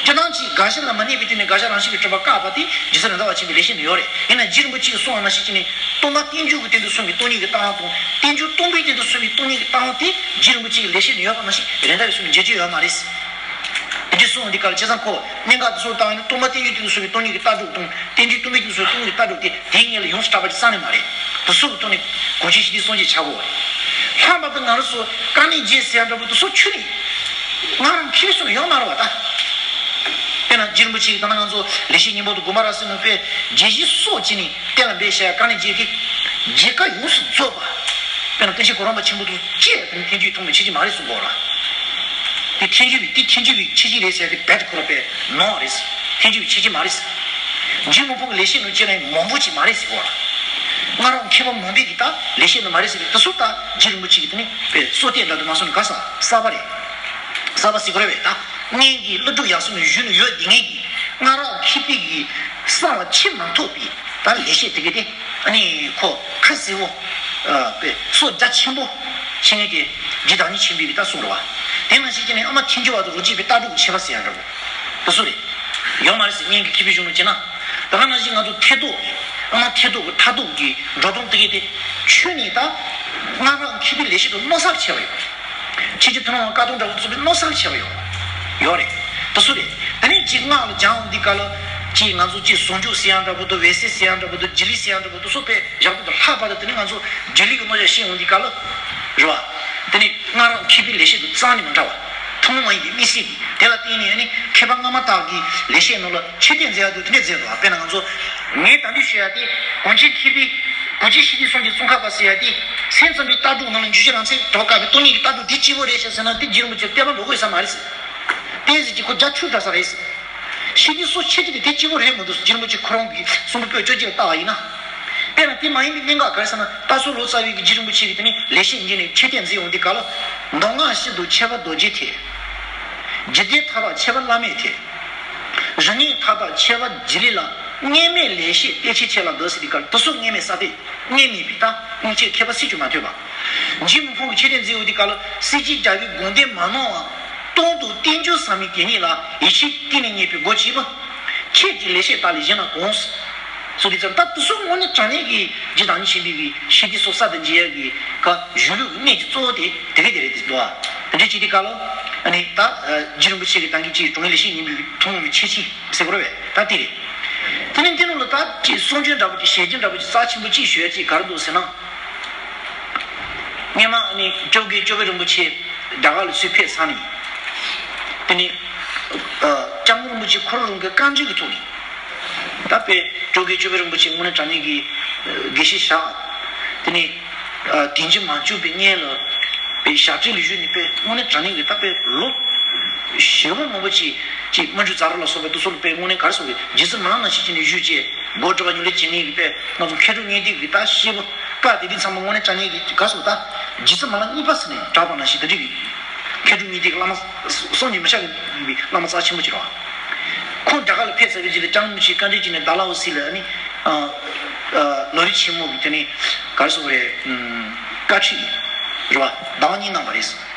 སྤྱིར་བཏང་གི་དགག་བྱ་ལ་མ་གནས་པའི་སྟེང་ནས་དགག་བྱ་རང་བཞིན་གྱིས་གྲུབ་པ་བཀག་པ་དེ་རྗེ་བཙུན་རེད་མདའ་བ་ཆེན་པོའི་ལེགས་བཤད་ནང་ཡོད་རེད། ཡིན་ན་རྗེ་རིན་པོ་ཆེ་གིས་གསུངས་པ་ནང་བཞིན་ཅི་ནི་སྟོང་པ་རྟེན་འབྱུང་གི་སྟེང་དུ་གསུངས་པའི་སྟོང་ཉིད་ཀྱི་ལྟ་བ་དང་རྟེན་འབྱུང་སྟོང་པའི་སྟེང་དུ་གསུངས་པའི་སྟོང་ཉིད་ཀྱི་ལྟ་བ་དེ་རྗེ་རིན་པོ་ཆེ་གི་ལེགས་བཤད་ནང་ཡོད་པ་ནང་བཞིན་རེད་མདའ་བའི་གསུང་ནས་འགྱུར་གྱི་ཡོད་མ་རེད། དེ་འདྲའི་གསུང་འདི་ག་ལ་བྱས་ཙང་ཁོ་གནད་འགག་དེ་ཚོ་བཏང་ཡོད་ན་སྟོང་པ་རྟེན་འབྱུང་དེ་ཚོ་གསུངས་པའི་སྟོང་ཉིད་ཀྱི་ལྟ་གྲུབ་དང་རྟེན་འབྱུང་སྟོང་པའི་དེ་ཚོ་སྟོང་ཉིད་ཀྱི་ལྟ་གྲུབ་དེ་དེའི་ངོས་ལ་ཡོངས་སུ་གྲགས་པ་ཅིག་རྩ་ནས་མ་རེད། དེ་ཚོ་གི་ཐོག་ནས་གོ་ཆེན་ཞི་བདེའི་སངས་རྒྱས་ཆགས་དགོས་པ་རེད། ལྷག་པར་དུ་ང་རང་ཚོ་དཀའ་གནད་བརྒྱད་ཟེར་ཡ་འདྲ་པོ་དེ་ཚོ་ཁྱོན་ནས་ང་རང་ཁྱེར་སོང་ཡོང་མ་རེད་བ་ད། དཔེར་ན་རྗེ་རིན་པོ་ཆེ་གིས་ད་ནང་ང་ཚོ་ལེགས་བཤད་སྙིང་པོ་དང་དགོངས་པ་རབ་གསལ་ནང་དཔེ་བརྒྱད་བཞི་སོགས་ཀྱིས་ནི་གཏན་ལ་འབེབས་བྱ་ཡ་དཀའ་གནད་བརྒྱད་དེ་བརྒྱད་ཀ་ཡོངས་སུ་རྫོགས་པ། དཔེར་ན་བསྟན་བཅོས་གོ་རམས་པ་ཆེན་པོ་དང་བཅས་པ་དེ་ནི་ཐལ་འགྱུར་ཐུན་མོང་ཁྱད་ཆོས་མ་རེད་གསུང་གོ་ར། དེ་ཐལ་འགྱུར་བའི་དེ་ཐལ་འགྱུར་བའི་ཁྱད་ཆོས་རེད་ཟེར་ཏེ་རྦད་དེ་ཁོ་ར་པས་ནོར་རེད། ཐལ་འགྱུར་བའི་ཁྱད་ཆོས་མ་རེད། རྗེ་མང་པོ་གི་ལེགས་བཤད་ནང་བཅས་ན་མང་པོ་ཅིག་མ་རེད་ཟེར་གོ་ར། སྔ་རབས་མཁས་པ་མང་པོས་ཀྱི་ད་ལེགས་བཤད་ནང་མ་རེད་ཟེར་བའི་དེ་ཚོ་ད་རྗེ་རིན་པོ་ཆེ་གིས་དེ་ནི་པས་སྲོལ་གཏོད་འདྲ་དུ་མ་སོང་ནས་ག་ས་གསར་པ་རེད། གསར་པ་ཟེར་གོ་ར་བས་ད་སྔོན་གྱི་ཀླུ་སྒྲུབ་ཡབ་སྲས་ནས་བཞུགས་ནས་ཡོད་དེ་ངེད་ཀྱི་སྔ་རབས་མཁས་པའི་གི་ས་ལ་ཁྱབ་མ་ཐུབ་པའི་ད་ལེགས་བཤད་དེ་ག་དེ། ཨ་ནི་ཁོ་ཁ་གསལ་བོ། ཨ་པའི་སྲོལ་རྒྱ་ཆེན་པོ་ཕྱི་ངེས་ཏེ་རྗེ་བདག་ཉིད་ཆེན་པོའི་ད་གསུང་རེད་བ། དེ་ནང་བཞིན་བྱས་ནས་ཨ་མ་ཐལ་འགྱུར་བ་དང་རོ་གཅིག་པའི་ལྟ་གྲུབ་ཀྱི་ཁྱད་པར་ཟེར་ཡ་འདྲ་བོ། དེ་སུ་རེད། ཡོད་མ་རེད་ཟེར་སྔོན་གྱི་མཁས་པའི་གཞུང་ལ་བྱས་ན། ད་ག་ནང་བཞིན་ང་ཚོ་ཐད་གཏོགས་ཀྱི་ཨ་མ་ཐད་གཏོགས་ཀྱི་མཐར་ཐུག་གི་འགྲོ་སྟངས་དེ་གས་དེ་ཆོས་ནི་ད་སྔ་རབས་མཁས་པའི་ལེགས་བཤད་དུ་མནོ་བསམ་བྱས་པ་ཡོད། ཕྱིས་ཀྱི་ཐུན་མོང་བཀའ་གདམས་འདྲ་བོ་ཚོ་པའི་མནོ་བསམ་བྱས་པ་ཡོད། ཡོད་རེད། དེ་སུ་རེད། དེ་ནས་ཅིག་སྔགས་ལ་སྦྱང་འོང་དུས་སྐབས་ལ་ཅིག་ང་ཚོ་ཅིག་ཟུང་འཇུག་ཟེར་ཡ་འདྲ་བོ་དང་འོད་གསལ་ཟེར་ཡ་འདྲ་བོ་དང་རྒྱུད་ལས་ཟེར་ཡ་འདྲ་བོ་དེ་སོགས་པའི་ཞག་ཏུ་ལྷག་པར་དུ་དེ་ནས་ང་ཚོ་རྒྱུད་ལས་ཀྱི་རྣམ་གཞག་ཤེས་འོང་དུས་སྐབས་ལ། རེད་བ། དེ་ནས་སྔ་རབས་མཁས་པའི་ལེགས་བཤད་དང་རྩ་ནས་མི་འདྲ་བ། ཐུན་མོང་མ་ཡིན་པའི་དམིགས་བསལ་གྱི་དེ་ལ་བརྟེན་ནས་ནི་མཁས་པ་སྔ་མ་དག་གི་ལེགས་བཤད་ནང་ལ་ཆོས་གཏད་མཛད་ཡ་དུ་དེ་འདྲས་མཛད་འདུག་དཔེར་ན་ང་ཚོ་ངས་ད་དུས་ཞུ་ཡ་དེ་གངས་ཅན་མཁས་པའི་གངས་ཅན་ཞི་བདེའི་སངས་རྒྱས་ཙོང་ཁ་པ་ཟེར་ཡ་དེ་སེམས་ཙམ་པའི་ལྟ་གྲུབ་ནང་ལ་འཇུག་བྱེད་རང་མཚན་གྲགས་དཀའ་བའི་སྟོང་ཉིད་ཀྱི་ལྟ་གྲུབ་དེ་གཅིག་པོ་རེད་ཤག་ཟེར་ན་དེ་རྗེ་རིན་པོ་ཆེར་བསྟོད་པ་འགྲོ་དགོས་ས་མ་རེད་ཟེར། བསྟན་ཟེར་གྱི་ཁོ་རྒྱ་ཆུ་འདྲ་ས་རེད་ཟེར། ཞི་བདེའི་སྲོལ་ཆེ་ཆེ་དེ་དེ་གཅིག་པོ་རེད་མི་འདུག་རྗེ་རིན་པོ་ཆེ་ཁོ་རང་གི་གསུང་པོད་བཅོ་བརྒྱད་ལ་བལྟ་བ་ཡིན་ན། དཔེར་ན་དེ་མ་ཡིན་པའི་གནད་འགག་ག་རེ་ཟེར་ན་ད་སོ་ལོ་ཙཱ་བའི་གི་རྗེ་རིན་པོ་ཆེ་གི་དེ་ནི་ལེགས་བཤད་འདི་ནི་ཆོས་གཏད་མཛད་འོང་དུས་སྐབས་ལ། མདོ་སྔགས་སྤྱི་དང་ཁྱད་པར་རྡོ་རྗེ་ཐེག་རྒྱུད་སྡེ་མཐའ་དག་ཁྱད་པར་བླ་མེད་ཐེག་རིགས་ངེས་མཐའ་དག་ཁྱད་པར་རྒྱུད་ལས་ལ། དངོས་མེད་ལེགས་བཤད་གཏད་ཆེན་ཆེ་ལ་འདུད་ཟེར་དུས་སྐབས་ལ་དེ་སོགས་དངོས་མེད་ས་དེ་དངོས་མེད་པའི་ད་དངོས་ཆོས་ཁྱད་པར་སྲིད་ཀྱང་མ་ཐོས་པ། རྗེ་མི་ཕམ་གྱི་ཆོས་གཏད་མཛད་འོང་དུས་སྐབས་ལ་སྲིད་ཞིའི་རྒྱལ་པོའི་དགོངས་དོན་མ་གནང་བ། སྟོང་དང་རྟེན་འབྱུང་ཟབ་མོའི་དེ་ཉིད་ལ་ཡིད་ཆེས་གཏིང་ནས་རྙེད་པའི་སྒོ་གཅིག་པུ། ཁྱེད་ཀྱི་ལེགས་བཤད་དག་ལས་གཞན་ལ་གང་། སོ་དེ་ཙམ་ད་དེ་སོགས་དངོས་གནས་དྲང་གནས་ཀྱི་རྗེ་བདག་ཉིད་ཆེན་པོའི་གི་ཞི་བདེའི་སྲོལ་ས་དང་འབྱེད་ཡ་གི་ག་གཞུང་ལུགས་ཀྱི་གནད་ཀྱི་གཙོ་བོ་དེ་དེ་ག་དེ་རེད་དེ་འདུག་ཨ། དེ་འདྲ་བྱེད་དུས་སྐབས་ལ་ཨ་ནི་ད་རྗེ་རིན་པོ་ཆེ་གི་ད་གིན་ཅིག་དྲང་ངེས་ལེགས་བཤད་སྙིང་པོའི་ཐུན་མོང་གི་ཁྱད་ཆོས་ཟེར་དགོས་རེད་པས་ད་དེ་རེད། དེ་ནས་འདི་ནང་ལ་ད་ཅིག་གསུང་རྒྱུན་འདྲ་པོ་ཅིག་ཞལ་རྒྱུན་འདྲ་པོ་ཅིག་རྩ་ཆེན་པོ་ཅིག་ཞུ་ཡ་ཅིག་ག་རེ་འདུག་ཟེར་ན། སྔོན་མ་ཨ་ནི་སྐྱབས་མགོན་ཇོ་བོ་རིན་པོ་ཆེ་རྒྱ་གར་ལ་ཚུར་ཕེབས་ཚར་ནས། དེ་ནས་ཨ་སྐྱབས་མགོན་རིན་པོ་ཆེ་ཁོ་རང་རང་གི་བཀའ་འདྲི་གི་ཐོག་ནས། ད་དཔེ་སྐྱབས་མགོན་ཇོ་བོ་རིན་པོ་ཆེ་དངོས་གནས་དྲང་གནས་ཀྱི་དགེ་བཤེས་བཞག་དེ་ནས་ཨ་དེང་ཕྱིན་མ་བྱོན་པའི་སྔོན་ལ་དཔེ་ཞབས་ཁྲ་ལ་བཞུགས་ནས་དཔེ་དངོས་གནས་དྲང་གནས་ཀྱི་ད་དཔེ་ལོ་ཞེ་པོ་མང་པོ་ཅིག་ཅིག་སྨིན་ཕྲུག་ཛ་ར་ལ་སོགས་པའི་དེ་ཚོ་ལ་དཔེ་དངོས་གནས་ག་རེ་ཟེར་དགོས་རྗེ་བཙུན་མ་ལ་ནང་བཞིན་བྱས་ནས་བཞུགས་བྱས་སྒོ་བགྲོད་པ་ཉུང་ལས་བྱེད་མཁན་གྱི་དཔེ་ང་ཚོ་མཁས་གྲུབ་གཉིས་ལྡན་གྱི་ད་ཤེས་པོ། བཀའ་དེ་དུས་ཚང་མ་དངོས་གནས་དྲང་གནས་ཀྱི་ག་སོགས་ད། རྗེ་བཙུན་མ་ལ་གཉིས་པ་ཟེར་ནས་གྲགས་པ་ནང་བཞིན་དེ་འདྲ་གི། མཁས་གྲུབ་གཉིས་ལྡན་གྱི་བླ་མ། སངས་རྒྱས་མི་ཤ་གི་བླ་མ་རྩ་ཆེན་པོ་ཅིག་རེད་བ། ཁོང་རྒྱ་གར་ལ་ཕེབས་ཚར་བའི་རྗེས་ལ་སྐྱབས་མགོན་ཆེན་བཀའ་འདྲི་བྱས་ནས་ཌལ་ཧོ་སི་ལ་ཨ་ནི། ལོ་རིམ་ཆེན་མོ་གི་དེ་ནས་ག་རེ་ཟེར་དགོས་རེད། བཀའ་ཁྲིད་རེད་བ་ཟླ་བ་གཉིས་གནང་བ་རེད།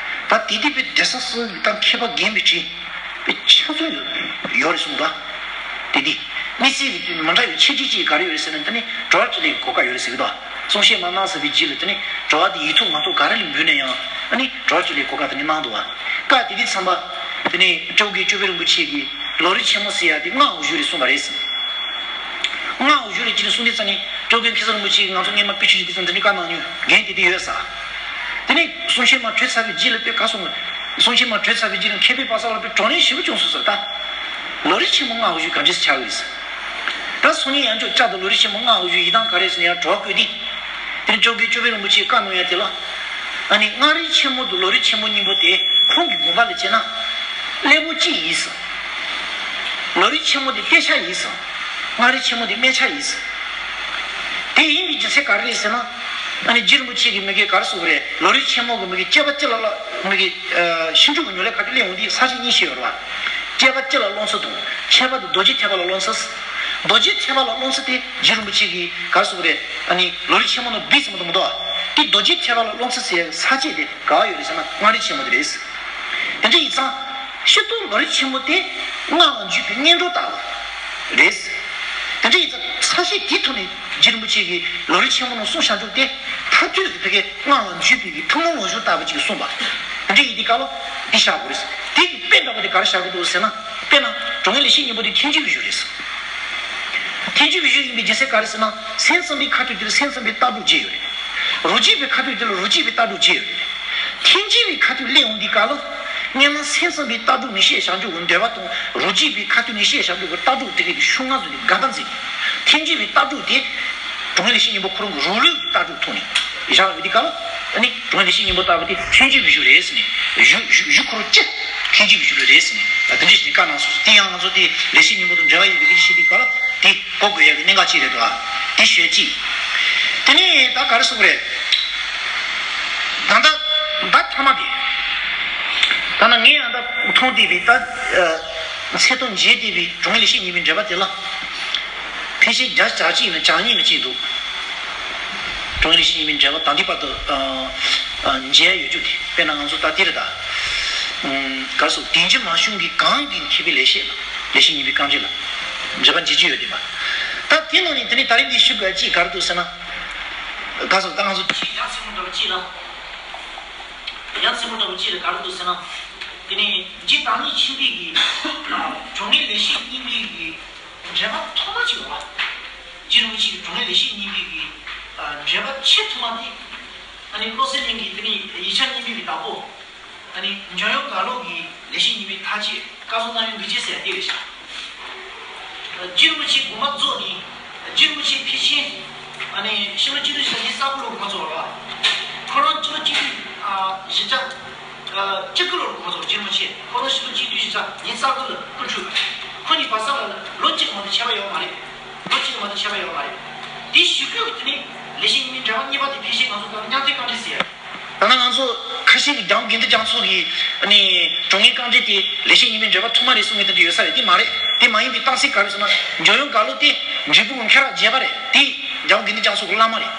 ད་དེ་དུས་པའི་སྡེ་སྲིད་ད་མཁས་པ་རྒན་པའི་གྲས། པའི་ཆ་ཚང་ཡོད་ཡོད་རེད་གསུངས་པ། དེ་དུས་དམིགས་བསལ་གྱི་དེ་མི་འདྲ་བའི་ཆེ་ཆེ་ཅིག་ག་རེ་ཡོད་རེད་ཟེར་ན་དེ་ནི་དྲི་བ་དྲིས་ལན་གྱི་གོ་སྐབས་ཡོད་རེད་ཟེར་གྱི་འདུག་གསུང་བཤད་མར་གནང་ཚར་བའི་རྗེས་ལ་དེ་ནི་དྲི་བ་དེ་ཡིག་ཐོག་མ་ཐོག་ག་རེ་ལ་འབུལ་ན་ཡང་ཨ་ནི་དྲི་བ་དྲིས་ལན་གྱི་གོ་སྐབས་དེ་ནི་གནང་འདུག་བ། སྐབས་དེ་དུས་ཙམ་པ་དེ་ནི་སྐྱབས་མགོན་ཇོ་བོ་རིན་པོ་ཆེ་གིས་ལམ་རིམ་ཆེན་མོ་ཟེར་ཡ་དེ་སྔགས་འོག་བཞུགས་རེད་གསུངས་པ་རེད། སྔགས་འོག་བཞུགས་རེད་ཅེས་གསུངས་དུས་ཙམ་ནས་སྐྱབས་མགོན་ཁ་སང་རིན་པོ་ཆེ་གིས་ང་ཚོ་སྔོན་མ་དཔེ་ཆ་ཞིག་དེ་ཙམ་འདི་འདྲའི་བཀའ་གནང་མྱོང་། འགན་དེ་དེ་ཡོད་ས། དེ་ནས་གསུང་བཤད་མར་གྲོལ་ཚར་བའི་རྗེས་ལ་དཔེ་ག་སོང་། གསུང་བཤད་མར་གྲོལ་ཚར་བའི་རྗེས་ལ་མཁས་པའི་པ་སངས་ལ་དཔེ་བགྲོ་གླེང་ཞེ་པོ་བྱུང་སོང་ཟེར་ད། ལམ་རིམ་ཆེན་མོ་སྔགས་འོག་བཞུགས་ག་འདྲས་ཆགས་ཡོད་ཟེར། ད་སང་ཉིན་ཡང་ཅོག་ཅག་ཏུ་ལམ་རིམ་ཆེན་མོ་སྔགས་འོག་བཞུགས་ཡི་དམ་ག་རེ་ཟེར་ནས་ཡང་དྲི་བ་བཀོད་དེ། དེ་ནས་སྐྱབས་མགོན་ཇོ་བོ་རིན་པོ་ཆེས་བཀའ་གནང་ཡ་དེ་ལ། ཨ་ནི་སྔགས་རིམ་ཆེན་མོ་དང་ལམ་རིམ་ཆེན་མོ་གཉིས་པོ་དེ་ཁོང་གི་དགོངས་པ་ལ་བྱས་ན། སླེ་པོ་གཅིག་ཡིན་ཟེར། ལམ་རིམ་ཆེན་མོ་དེ་གཏད་ཆགས་ཡིན་ཟེར། སྔགས་རིམ་ཆེན་མོ་དེ་སྨད་ཆགས་ཡིན་ཟེར། དེ་ཡིན་པའི་རྒྱུ་མཚན་ག་རེ་རེད་ཟེར་ན། ཨ་ནི་རྗེ་རིན་པོ་ཆེ་གིས་མི་དགེ་ག་རེ་ཟེར་དགོས་རེད། ལམ་རིམ་ཆེན་མོ་གི་མི་དགེ་སྐྱེས་པ་སྤྱི་ལ་ལ་མི་དགེ། ཕྱིན་དྲུག་གི་ཉམས་ལེན་ཁ་ཅིག་གླེང་འོང་དུས་ས་བཅད་གཉིས་ཤིག་ཡོད་རེད་བ། སྐྱེས་པ་སྤྱི་ལ་སློབ་ཚུལ་དང་ཁྱད་པར་དུ་རྡོ་རྗེ་ཐེག་པ་ལ་སློབ་ཚུལ། རྡོ་རྗེ་ཐེག་པ་ལ་སློབ་ཚུལ་དེ་རྗེ་རིན་པོ་ཆེ་གིས་ག་རེ་གསུངས་པ་རེད། ཨ་ནི་ལམ་རིམ་ཆེན་མོ་ནང་སྦས་ཟིན་པ་དང་མི་འདུག་ཨ། དེ་རྡོ་རྗེ་ཐེག་པ་ལ་སློབ་ཚུལ་ཟེར་ས་བཅད་དེ་ག་བ་ཡོད་རེད་ཟེར་ན་མངའ་རིས་ཆེན་མོ་དེ་རེད། དེ་འདྲ་ཡིན་ཙང་སྤྱིར་བཏང་ལམ་རིམ་ཆེན་མོ་དེ་སྔགས་ལ་འཇུག་པའི་སྔོན་འགྲོ་ལྟ་བུ་རེད། དེ་འདྲ་ཡིན་ཙང་ས་བཅད་དེའི་ཐོག་ནས་རྗེ་རིན་པོ་ཆེ་གིས་ལམ་རིམ་ཆེན་མོ་ནང་གསུངས་བཞག་རྒྱུ་དེ་མཐར་ཐུག་གི་ཕ་གིའི་སྔགས་ལ་འཇུག་པའི་གི་ཐུན་མོང་ལོ་རྒྱུས་ལྟ་བུ་ཅིག་གསུངས་པ། དེ་འདྲ་ཡིན་དུས་སྐབས་ལ་འདི་བཞག་དགོས་རེད། དེ་གི་དཔེ་འདྲ་པོ་དེ་ག་རེ་བཞག་གི་འདུག་ཟེར་ན། དཔེར་ན་དྲང་ངེས་ལེགས་བཤད་སྙིང་པོ་དེ་ཐེག་མཆོག་གི་རྒྱུད་རེད། ཐེག་མཆོག་གི་རྒྱུད་ཡིན་པའི་རྒྱུ་མཚན་ག་རེ་ཟེར་ན། སེམས་ཙམ་པའི་ཁ་ཐུག་དེ་ལ་སེམས་ཙམ་པའི་ལྟ་གྲུབ་བརྗོད་ཡོད་རེད། རང་རྒྱུད་པའི་ཁ་ཐུག་དེ་ལ་རང་རྒྱུད་པའི་ལྟ་གྲུབ་བརྗོད་ཡོད་རེད། ཐེག་མཆོག་པའི་ཁ་ཐུག་སླེབས་འོང་དུས་སྐབས་ལ། སྔོན་མ་སེམས་ཙམ་པའི་ལྟ་གྲུབ་ནས་བཤད་བཞག་རྒྱུ་གི་འདོད་པ་དང་རང་རྒྱུད་པའི་ཁ་ཐུག་ནས་བཤད་བཞག་རྒྱུ་གི་ལྟ་གྲུབ་དེ་གའི་ཤུགས་ང་བཟོས་ཏེ་འགལ་ཟླ་འཛིན། ཐེག་མཆོག་པའི་ལྟ་གྲུབ་དེ། དྲང་ངེས་ལེགས་བཤད་སྙིང་པོ་ཁོ་རང་གི་རང་ལུགས་ཀྱི་ལྟ་གྲུབ་ཐོག་ནས་བཞག་ཡོད་དུས་སྐབས་ལ། ཨ་ནི་དྲང་ངེས་ལེགས་བཤད་སྙིང་པོ་ལྟ་བུ་དེ་ཐེག་མཆོག་གི་རྒྱུད་རེད་ཟེར་ནས། རྒྱུད་རྒྱུད་རྒྱུད་ཁོ་རང་སྤྱིར་ཐེག་མཆོག་གི་རྒྱུད་རེད་ཟེར་ནས་དེ་འདྲ་ཞིག་བཀའ་གནང་སོང་། དེ་ཡང་ང་ཚོ་དེ་ལེགས་བཤད་སྙིང་པོ་དང་འབྲེལ་བ་ཡོད་པའི་གི་ཞིག་དུས་སྐབས་ལ་དེ་གོ་དགོས་ཡ་གི་གནད་འགག་ཅིག་རེད་འདུག་ཨ། དེ་ཞོལ་གཅིག་དེ་ནས་ད་ག་རེ་གསུངས་རེད། ད་ལྟ་ད་མཐའ་མ་དེ། ད་ནང་ངས་ཡང་ད་མཐོང་བསྡད་པའི་ད་ཚད་དང་འཇལ་བསྡད་པའི་དྲང་ངེས་ལེགས་བཤད་སྙིང་པོའི་འགྲེལ་པ་དེ་ལ། ཕལ་ཆེར་བརྒྱ་ཆ་གཅིག་ཡིན་ན་གྱ་གཉིས་ལ་གཅིག་འདུག་དྲང་ངེས་ལེགས་བཤད་སྙིང་པོའི་འགྲེལ་པ་དང་དེ་བར་དུ་འཇལ་ཡོད་རྒྱུ་དེ། དཔེར་ན་ང་ཚོ་ད་དེ་རེད་ད། ག་རེ་ཟེར། བདེན་བཞི་མ་བྱུང་གི་གང་གིས་མཁས་པའི་ལེགས་བཤད་ལ། ལེགས་བཤད་སྙིང་པོའི་རྐང་རྗེས་ལ། འགྲེལ་པ་འཇལ་རྒྱུ་ཡོད་དེ་མ། ད་དེ་ནང་ནས་དེ་ནས་ད་རིང་འདི་ཞུ་དགོས་ཅིག་ག་རེ་འདུག་ཟེར་ན། ག་རེ་ཟེར། ད་ང་ཚོ་ཅིག་ཡ་མཚན་མོ་འདྲ་བོ་ཅིག་ལ། ཡ་མཚན་མོ་འདྲ་བོ་ཅིག་ལ་ག་རེ་འདུག་ཟེར་ན། དེ་ནས་རྗེ་བདག་ཉིད་ཆེན་པོའི་གི་དྲང་ངེས་ལེགས་བཤད་སྙིང་པོའི་གི་འགྲེལ་པ་ཐོག་མ་ཅིག་ཡོད་པ། རྗེ་རིན་པོ་ཆེའི་དྲང་ངེས་ལེགས་བཤད་སྙིང་པོའི་གི་འགྲེལ་པ་ཆེས་ཐོག་མ་དེ། ཨ་ནི་བློ་གསལ་གླིང་གི་དེ་ནས་ཡིག་ཆ་རྙིང་པའི་གི་བདག་པོ། ཨ་ནི་འཇམ་དབྱངས་རྒྭ་ལོ་གི་ལེགས་བཤད་སྙིང་པོའི་མཐའ་དཔྱད་བཀའ་གསུང་རྣམ་དབྱེ་འགུལ་སྐྱོད་ཟེར་ཡ་དེ་རེད་ཤག་རྗེ་རིན་པོ་ཆེ་དགོངས་པ་རྫོགས་ནས། རྗེ་རིན་པོ་ཆེ་ཕལ་ཆེར་ཨ་ནི་ཕྱི་ལོ་གཅིག་སྟོང་བཞི་བརྒྱ་ཉི་ཤུ་རྩ་དགུ་ལོར་དགོངས་པ་རྫོགས་པ་རེད་བ། ཁོ་རང་ཕྱི་ལོ་གཅིག་སྟོང་བཞི་བརྒྱ་བཅུ་དགུ་ལོར་དགོངས་པ་རྫོགས། རྗེ་རིན་པོ་ཆེ་ཁོ་རང་ཕྱི་ལོ་གཅིག་སྟོང་བཞི་བརྒྱ་ཉི་ཤུ་རྩ་དགུ་ལ་སྐུ་འཁྲུངས་པ་རེད། ཁོ་གཉིས་བར་ས་ལ་ལོ་གཅིག་མ་གཏོགས་ཁྱད་པར་ཡོད་མ་རེད། ལོ་གཅིག་མ་གཏོགས་ཁྱད་པར་ཡོད་མ་རེད། དེ་ཞུ་རྒྱུ་གི་དེ་ནས་ལེགས་བཤད་སྙིང་པོའི་འགྲེལ་པ་གཉིས་པ་དེ་ཕལ་ཆེར་ང་ཚོ་ད་ལྟ་མཉམ་ཐོས་རྐང་འགྲེལ་ཟེར་ཡ། ད་ལྟ་ང་ཚོ་ཁ་ཤས་ཀྱིས་རྒྱལ་བ་དགེ་འདུན་རྒྱ་མཚོ་གི་ནི་དྲང་ངེས་རྐང་འགྲེལ་དེ་ལེགས་བཤད་སྙིང་པོའི་འགྲེལ་པ་ཐོག་མ་རེད་གསུང་མཁན་དེ་འདྲ་ཡོད་ས་རེད། དེ་མ་རེད། དེ་མ་ཡིན་པའི་རྟགས་མཚན་ག་རེ་ཟེར་ན། འཇམ་དབྱངས་རྒྭ་ལོ་དེ་འབྲས་སྤུངས་ཀྱི་མཁས་གྲགས་རྒྱས་པ་རེད། དེ་རྒྱལ་བ་དགེ་འདུན་རྒྱ་མཚོ་གི་བླ་མ་རེད།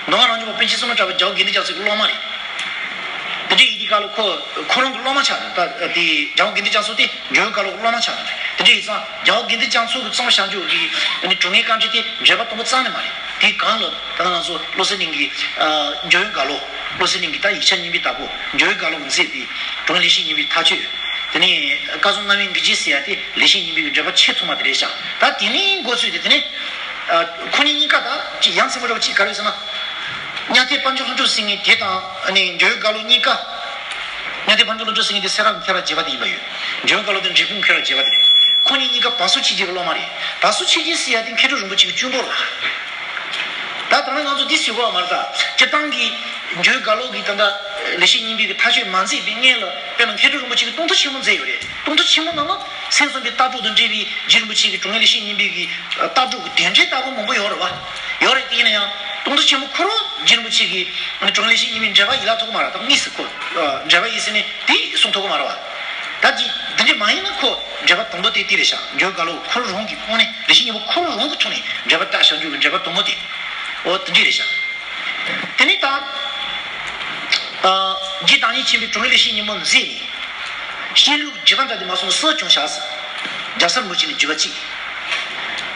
མདོ་སྔགས་རང་བྱུང་བ་པཎ་ཆེན་བསོད་ནམས་གྲགས་པ་རྒྱལ་བ་དགེ་འདུན་རྒྱ་མཚོ་གི་སློབ་མ་རེད། དེ་འདྲ་ཡིན་དུས་སྐབས་ལ་ཁོ་ཁོ་རང་གི་སློབ་མ་ཆགས་འདུག་ད་དེ་རྒྱལ་བ་དགེ་འདུན་རྒྱ་མཚོ་དེ་འཇམ་དབྱངས་རྒྭ་ལོ་གི་སློབ་མ་ཆགས་འདུག་དེ་འདྲ་ཡིན་ཙང་རྒྱལ་བ་དགེ་འདུན་རྒྱ་མཚོ་གི་རྩོམ་བྱང་ཆུབ་ཀྱི་ནི་དྲང་ངེས་རྐང་འགྲེལ་དེ་འགྲེལ་པ་དང་པོ་རྩ་ནས་མ་རེད། དེའི་སྒང་ལ་ད་ལྟ་ང་ཚོ་བློ་གསལ་གླིང་གི་འཇམ་དབྱངས་རྒྭ་ལོ། བློ་གསལ་གླིང་གི་ད་ཡིག་ཆ་རྙིང་པའི་བདག་པོ་འཇམ་དབྱངས་རྒྭ་ལོ་གིས་མཛད་པའི་དྲང་ངེས་ལེགས་བཤད་སྙིང་པོའི་མཐའ་དཔྱད། དེ་ནས་བཀའ་གསུང་རྣམ་དབྱེ་འགུལ་སྐྱོད་ཟེར་ཡ་དེ་ལེགས་བཤད་སྙིང་པོའི་གི་འགྲེལ་པ་ཆེས་ཐོག་མ་དེ་རེད་ཤག་ད་དེ་ནས་འགོ་ཚུགས་ཏེ་དེ་ནས་ཁོ་གཉིས་གཉིས་ཀ་ད་ཅིག་ཡ་མཚན་མོ་འདྲ་བོ་ཅིག་ག་རེ་ཟེར་ན། གཉའ་ཐེ་དཔལ་འབྱོར་ལྷུན་གྲུབ་ཟེར་མཁན་དེ་དང་ནི་འཇམ་དབྱངས་རྒྭ་ལོ་གཉིས་ཀ། གཉའ་ཐེ་དཔལ་འབྱོར་ལྷུན་གྲུབ་ཟེར་མཁན་དེ་སེ་ར་གི་མཁས་གྲགས་རྒྱས་པ་དེ་ཡིན་པ་ཡོད། འཇམ་དབྱངས་རྒྭ་ལོ་དེ་འབྲས་སྤུངས་མཁས་གྲགས་རྒྱས་པ་དེ་རེད། ཁོ་གཉིས་གཉིས་ཀ་བ་སུ་ཆོས་རྒྱལ་གྱི་སློབ་མ་རེད། བ་སུ་ཆོས་རྒྱལ་ཟེར་ཡ་དེ་མཁས་གྲུབ་རིན་པོ་ཆེ་གི་གཅུང་པོ་རེད། ད་ད་ནི་ང་ཚོ་འདི་ཟེར་དགོས་པ་མ་རེད་ད། སྤྱིར་བཏང་གི་འཇམ་དབྱངས་རྒྭ་ལོ་གིས་ད་ལྟ་ལེགས་བཤད་སྙིང་པོའི་གི་མཐའ་དཔྱད་མ་མཛད་པའི་སྔོན་ལ་དཔེར་ན་མཁས་གྲུབ་རིན་པོ་ཆེ་གི་རྟོགས་ཐུབ་ཆེན་མོ་མཛད་ཡོད་རེད། རྟོགས་ཐུབ་ཆེན་མོ་ནང་ལ་སེམས་ཙམ་པའི་ལྟ་གྲུབ་དང་འབྲེལ་བའི་རྗེ་རིན་པོ་ཆེ་གི་དྲང་ངེས་ལེགས་བཤད་སྙིང་པོའི་གི་ལྟ་གྲུབ་ཀྱི་དོན་འགྲེལ་ལྟ་བུ་མང་པོ་ཡོད་རེད་བ། ཡོད་རེད་དེ་ཡིན་ན་ཡང་རྟོགས་ཐུབ་ཆེན་མོ་ཁོ་རང་རྗེ་རིན་པོ་ཆེ་གི་དྲང་ངེས་ལེགས་བཤད་སྙིང་པོའི་འགྲེལ་པ་ཡིན་ལ་ཐུག་གི་མ་རེད། ད་དངོས་སུ་ཁོ་འགྲེལ་པ་ཡིན་ཟེར་ནས་དེ་གསུང་ཐུབ་གི་མ་རེད་བ། ད་ཅི་འདི་འདྲ་མ་ཡིན་ན་ཁོ་འགྲེལ་པ་དང་པོ་དེ་དེ་རེད་ཤག་འཇམ་དབྱངས་རྒྭ་ལོ་ཁོ་རང་གི་དངོས་གནས་ལེགས་བཤད་སྙིང་པོ་ཁོ་རང་གི་ཐོག་ནས་འགྲེལ་པ་བཏབ་བཞག་རྒྱུ་གི་འགྲེལ་པ་དང་པོ་དེ། འོ་དེ་འདྲ་རེད་ཤག་དེ་ནས་ད། ཨ། རྗེ་བདག་ཉིད་ཆེན་པོས་དྲང་ངེས་ལེགས་བཤད་སྙིང་པོ་མཛད་ནས། བཤད་ལུགས་བརྒྱུད་པ་འདྲ་དེ་མ་སོང་སུ་བྱུང་བཞག་ཟེར། རྒྱལ་སྲས་རིན་པོ་ཆེ་ནས་བརྒྱུད་པ་གཅིག་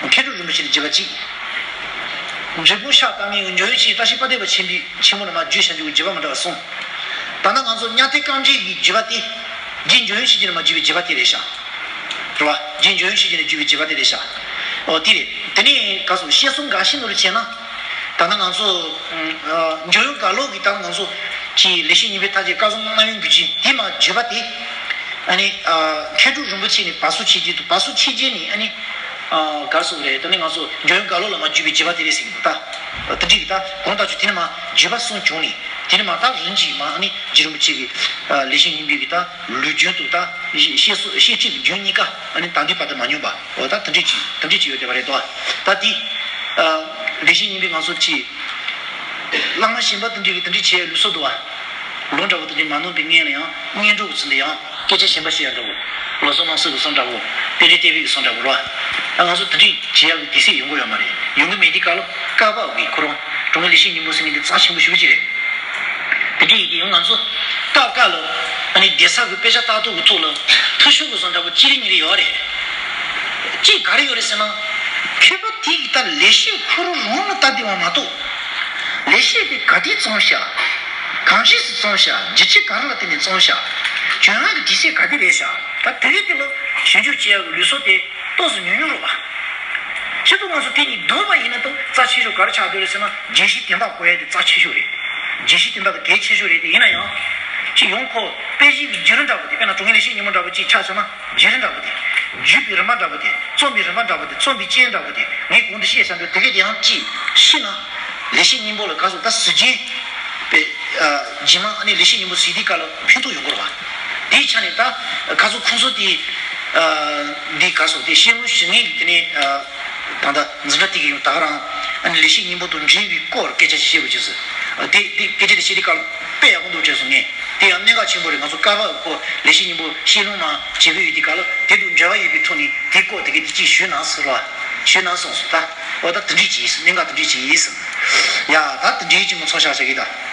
མཁས་གྲུབ་རིན་པོ་ཆེ་ནས་བརྒྱུད་པ་གཅིག་འབྲས་སྤུངས་ཤར་རྟ་མགོའི་འཇམ་དབྱངས་ཆོས་བཀྲ་ཤིས་དཔལ་ལྡན་པ་ཆེན་པོས་ཆེན་པོ་ནས་མར་བརྒྱུད་བཞག་རྒྱུ་གི་བརྒྱུད་པ་མི་འདྲ་བ་གསུམ། ད་ལྟ་ང་ཚོ་གཉའ་ཐེ་རྐང་འགྲེལ་གྱི་བརྒྱུད་པ་དེ། རྗེ་འཇམ་དབྱངས་ཆོས་རྒྱལ་ནས་མར་བརྒྱུད་པའི་བརྒྱུད་པ་དེ་རེད་ཤག་རེད་བ། རྗེ་འཇམ་དབྱངས་ཆོས་རྒྱལ་ནས་བརྒྱུད་པའི་བརྒྱུད་པ་དེ་རེད་ཤག་འོ་དེ་རེད། དེ་ནས་ག་རེ་ཟེར་བཤད་སྲོལ་འགའ་ཤས་ནང་ལ་བྱས་ན། ད་ལྟ་ང་ཚོ་འཇམ་དབྱངས་རྒྭ་ལོ་གིས་ད་ལྟ་ང་ཚོ་གི་ལེགས་བཤད་སྙིང་པོའི་མཐའ་དཔྱད་བཀའ་གསུང་རྣམ་དབྱེ་འགུལ་སྐྱོད་དེ་མར་བརྒྱུད་པ་དེ། ཨ་ནི། མཁས་གྲུབ་རིན་པོ་ཆེ་ནས་བ་སུ་ཆོས་རྒྱལ་དུ་བ་སུ་ཆོས་རྒྱལ་ནས་ཨ་ནི། ག་རེ་ཟེར་དགོས་རེད། ད་ནི་ང་ཚོ་འཇམ་དབྱངས་རྒྭ་ལོ་ལ་མར་བརྒྱུད་པའི་བརྒྱུད་པ་དེ་རེད་ཟེར་གྱི་འདུག་ད། དེ་འདྲ་གི་ད་གང་ལྟར་ཆོས་དེ་ནས་མར་བརྒྱུད་པ་གསུམ་བྱུང་ནས་དེ་ནས་མར་ད་རིམ་གྱིས་མར་ཨ་ནི་རྗེ་རིན་པོ་ཆེ་གི་ལེགས་བཤད་སྙིང་པོའི་གི་ད་ལུས་རྒྱུན་དུ་ད་བཤད་སྲོལ་བཤད་ཁྲིད་ཀྱི་རྒྱུན་གཉིས་ཀ་ཨ་ནི་ད་ལྟའི་བར་དུ་མ་ཉམས་པ་འོ་ད་དེ་འདྲ་ཅིག་དེ་འདྲ་ཅིག་ཡོད་བསྡད་པ་རེད་དོ། ད་དེ་ལེགས་བཤད་སྙིང་པོའི་ང་ཚོ་ཅིག་བླ་མ་གཞན་པ་དེ་འདྲ་གི་དེ་འདྲ་བྱས་ལུགས་སྲོལ་འདུག་བ། ལོ་འདྲ་བོ་དེ་འདྲའི་མ་ནོར་བའི་སྔོན་ལ་ཡང་སྔོན་འགྲོ་གི་ཚུལ་དུ་ཡང་སྐད་ཆ་གཞན་པ་བཤད་ཡ་འདྲ་བོ། ལོ་སོ་མང་སུ་གི་སོང་འདྲ་བོ། དཔེ་རིས་བལྟས་པའི་གི་སོང་འདྲ་བོ་རེད་བ། ད་ང་ཚོ་དེ་འདྲའི་བྱེད་ཡ་གི་དུས་ཚོད་ཡོང་གི་ཡོད་མ་རེད། ཡོང་གི་མེད་དུས་སྐབས་ལ་བཀའ་བབས་གི་ཁོ་རང་དྲང་ངེས་ལེགས་བཤད་སྙིང་པོ་ཟེར་མཁན་དེ་རྩ་ཆེན་པོ་ཞེ་པོ་ཅིག་རེད། དེ་འདྲའི་ཡིན་དུས་ཡང་ང་ཚོ་སྐབས་སྐབས་ལ་ཨ་ནི་སྡེ་ཚན་གི་དཔེ་ཆ་ལྟ་རྟོག་གི་ཐོག་ལ་ཐུ་ཤོ་གི་སོང་འདྲ་བོ་གཅིག་རེ་གཉིས་རེ་ཡོད་རེད། གཅིག་ག་རེ་ཡོད་རེད་ཟེར་ན། མཁས་པ་དེ་ཡིས་ད་ལེགས་བཤད་ཁོ་རང་རང་ལ་ལྟ་བསྡད་པ་མ་གཏོགས། ལེགས་བཤད་དེ་ག་དུས་བརྩམས་ཤག་གང་ཞིག་སུ་བརྩམས་ཤག་རྒྱུ་ཆ་ག་རེ་ལ་བརྟེན་ནས་བརྩམས་ཤག་བྱུང་ཡག་གི་དུས་ཚོད་ག་དུས་རེད་ཤག་ད་དེ་གའི་དེ་ལ་ཞིབ་འཇུག་བྱེད་ཡག་གི་ལུགས་སྲོལ་དེ་ཏོག་ཙམ་ཉུང་ཉུང་རེད་བ། ཕྱི་དུ་ང་ཚོ་དེ་གཉིས་བསྡུར་བ་ཡིན་ན་ད་རྩ་ཆེ་ཤོས་ག་རེ་ཆགས་བསྡད་རེད་ཟེར་ན་བརྗོད་གཞི་དོན་དག་གོ་ཡ་དེ་རྩ་ཆེ་ཤོས་རེད། བརྗོད་གཞི་དོན་དག་དེ་གལ་ཆེ་ཤོས་རེད་དེ་ཡིན་ན་ཡང་། ཅིག་ཡང་ཁོ་དཔེ་གཞི་གི་བརྒྱུད་རིམ་འདྲ་པོ་དེ་དཔེར་ན་དྲང་ངེས་ལེགས་བཤད་སྙིང་པོ་འདྲ་པོ་ཅིག་ཆ་བཞག་ན་བརྒྱུད་རིམ་འདྲ་པོ་དེ། བརྒྱུད་པའི་རིམ་པ་འདྲ་པོ་དེ། རྩོམ་པའི་རིམ་པ་འདྲ་པོ་དེ། རྩོམ་པའི་རྐྱེན་འདྲ་པོ་དེ། ངས་གོང་དུ་བཤད་ཚར་འདུག་དེ་གས་དེ་ཡང་ཅིག་ཤེས་ན། ལེགས་བཤད་སྙིང་པོ་ལ་ག་སོགས་ད་ཟུར་རྒྱན། པའི། རྗེས་མ་ཨ་ནི་ལེགས་བཤད་སྙིང་པོ་ཟེར་དུས་སྐབས་ལ་ཕན་ཐོགས་ཡོང་གི་རེད་བ། དེའི་ཆ་ནས་ད་ག་ཚོད་ཁོང་ཚོ་དེ། འདི་ག་སོགས་དེ་བཤད་ལུང་ཞུ་མཁན་གྱི་དེ་ནས། ད་ལྟ་འཛིན་གྲྭ་དེ་གི་ཡང་ད་ག་རང་ཨ་ནི་ལེགས་བཤད་སྙིང་པོ་དང་འབྲེལ་བའི་སྐོར་སྐད་ཆ་ཞིག་བཤད་པ་བྱས་སོང་། དེ་དེ་སྐད་ཆ་དེ་བཤད་དུས་སྐབས་ལ་དཔེ་ཡག་པོ་འདུག་བྱས་སོང་ངས། དེ་ཡང་གནད་འགག་ཆེན་པོ་རེད། ང་ཚོ་བཀའ་བབས་སྐོར་ལེགས་བཤད་སྙིང་པོ་བཤད་ལུང་མ་བྱེད་པའི་ཡོད་དུས་སྐབས་ལ་དེ་དང་འབྲེལ་བ་ཡོད་པའི་ཐོག་ནས་དེའི་སྐོར་དེ་གའི་དེ་ཅིག་ཞུས་ན་ཟེར་བ། ཞུས་ན་སོང་སོང་ད། འོ་ད་དེ་འདྲས་ཅིག་ཡིན་ཟེར། གནད་འགག་དེ་འདྲས་ཅིག་ཡིན་ཟེར། ཡ་ད་དེ་འདྲས་ཅིག་མོ་ཚོ་བཞག་བྱ་གི་ད།